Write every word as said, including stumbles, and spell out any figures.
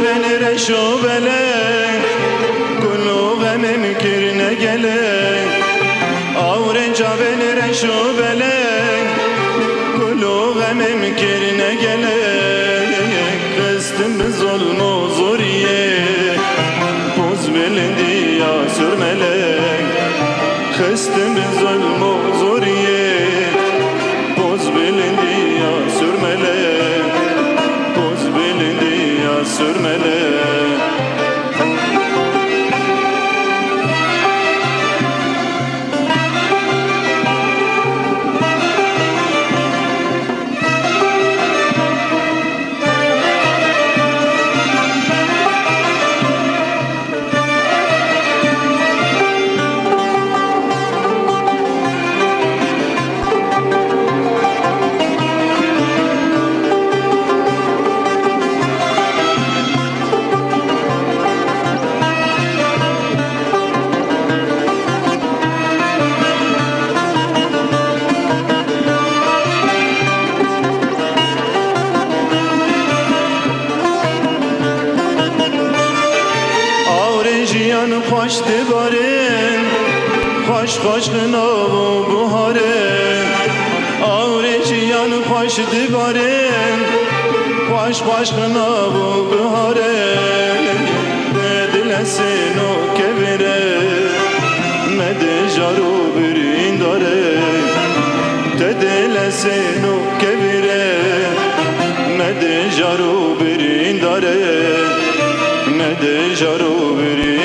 Reş û belê, kul û xemê min kirine gelê. Awrên çavên reş û belê, kul û xemê min kirine gelê. Xistim bi zulm û zoriyê, poz bilind ya Surmelê. Xistim bi zulm û zoriyê, poz bilind ya Surmelê. Poz bilind ya Surmelê. Awrên jiyan xweş dibarin, xweş xweş xinav û buharin. Awrên jiyan xweş dibarin, xweş xweş xinav û buharin. Te dilesên û kevire, me de jar û birîndare. Te dilesên û kevire, me de jar û birîndare. Me de jar û birîndare.